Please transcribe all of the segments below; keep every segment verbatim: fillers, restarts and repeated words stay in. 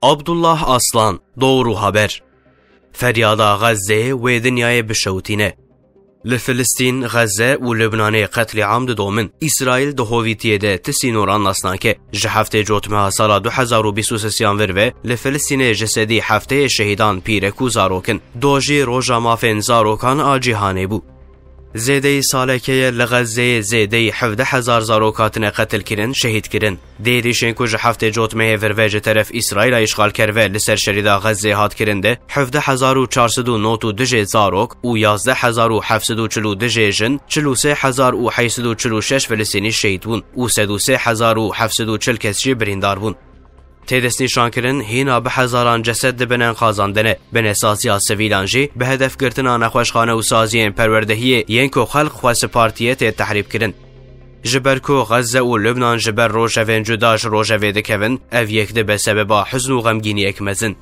Abdullah Aslan, Doğru Haber. Feryada Xezzeyê wê dinyayê bişewitîne. Li Filistîn, Xezze û Lubnanê qetlîam didomin. Îsraîl di hovîtiyê de ti sînoran nas nake. Ji heftê cotmeha sala du hezar û bîst û sêyan vir ve li Filistînê ji sedî hefteyê şehîdan pîrek û zarok in. Do jî roja mafên zarokan a cîhanê bû. Zêdeyî saleke ye li Xezzeyê zêdeyî hevdeh hezar zarok hatine qetilkirin, şehîdkirin. Di êrîşên ku ji heftê cotmehê vir ve ji teref Îsraîla îşxalker ve li ser şerîda Xezzeyê hat kirin de, hevdeh hezar û çar sed û nod û du jê zarok û yazdeh hezar û heft sed û çil û du jê jin, çil û sê hezar û heyt sed û çil û şeş Filistînî şehîd bûn û sed û sê hezar û heft sed û çil kes jî birîndar bûn. Tê destnîşankirin, hîna bi hezaran cesed di bin enqazan de ne. Binesaziya sivîlan jî bi hedefgirtina nexweşxane û saziyên perwerdehiyê yên ku xelq xwe sipartiye tê tehrîbkirin. Ji ber ku Xezze û Lubnan ji ber rojevên cuda ji rojevê dikevin, ev yek dibe sebeba hizn û xemgîniyek mezin.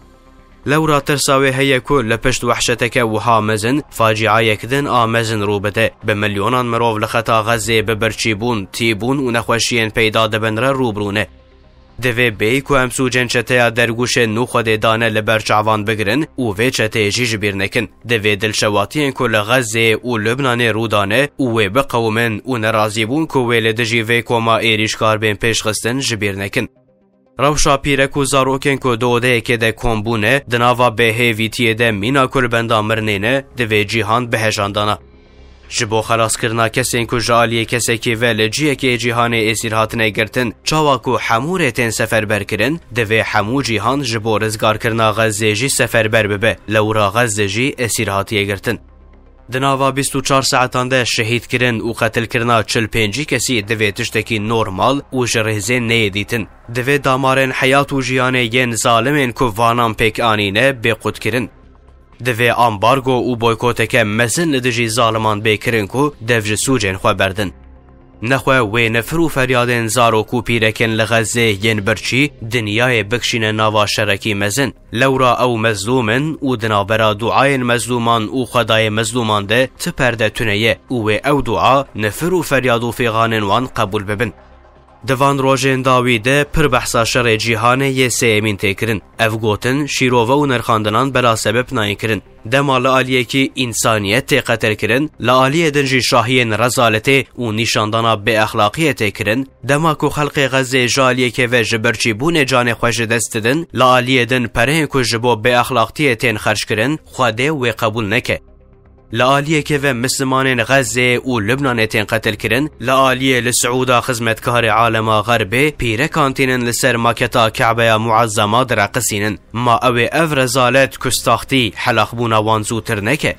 Lewra tirsa wê heye ku li pişt wehşeteke wiha mezin, facîayek din a mezin rû bide, bi milyonan mirov li xeta Xezzê bi birçîbûn, tîbûn û nexweşiyên peyda dibin re rû bi rû ne. Divê bêyî ku em sûcên çeteya Dergûşê nû Xwedê dane li ber çavan bigirin û vê çeteyê jî ji bîr nekin. Divê dilşewatiyên ku li Xezzeyê û Lubnanê rû dane û wê biqewimin û nerazîbûn ku wê li dijî vê koma êrîşkar bên pêşxistin ji bîr nekin. Rewşa pîrek û zarokên ku di odeyekê de kom bûne, di nava bêhêvîtiyê de mîna ku li benda mirinê ne, divê cîhan bihejandana. Ji bo xelaskirina kesên ku ji aliyê kesekî ve li cihekê cîhanê êsîr hatine girtin, çawa ku hemû rê tên seferber kirin, divê hemû cîhan ji bo rizgarkirina Xezzê jî seferber bibe, lewra Xezze jî esîr hatiye girtin. Di nava bîst û çar saetan de şehîdkirin û qetilkirina çil pêncî kesî divê tiştekî normal û ji rêzê neyê dîtin. Divê damarên heyat û jiyanê yên zalimên ku vanan pêk anîne bê qutkirin. Divê ambargo û boykoteke mezin li dijî zaliman bê kirin ku dev ji sûcên xwe berdin. Nexwe wê nifir û feryadên zarok û pîrekên li Xezzê yên birçî dinyayê bikişîne nava şerekî mezin. Lewra ew mezlûm in û di navbera duayên mezlûman û Xwedayê mezlûman de ti perde tune ye û wê ew dua, nifir û feryad û fîxanên wan qebûl bibin. Di van rojên dawî de pir behsa şerê cîhanê yê sêyemîn tê kirin. Ev gotin, şîrove û nirxandinan bela sebeb nayên kirin. Dema li aliyekî însaniyet tê qetilkirin, li aliyê din jî şahiyên rezaletê û nîşandana bêexlaqiyê tê kirin, dema ku xelkê Xezzê ji aliyekê ve ji birçîbûnê canê xwe ji dest didin, li aliyê din pereyên ku ji bo bêexlaqtiyê tên xerckirin, Xwedê wê qebûl neke. Li aliyekê ve Mislimanên Xezzê û Lubnanê tên qetilkirin, li aliyê li Siûda xizmetkarê alema Xerbê pîrekan tînin li ser maketa Kebeya Muezzema direqisînin. Ma ew ê ev rezalet, kustaxtî, helaxbûna wan zûtir neke?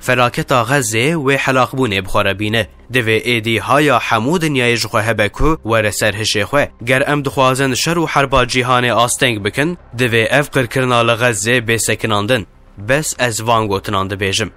Felaketa Xezzê wê helaxbûnê bi xwe re bîne. Divê êdî haya hemû dinyayê ji xwe hebe ku were ser hişê xwe. Ger em dixwazin şer û herba cîhanê asteng bikin, divê ev qirkirina li Xezzê bê sekinandin. Bes ez van gotinan dibêjim.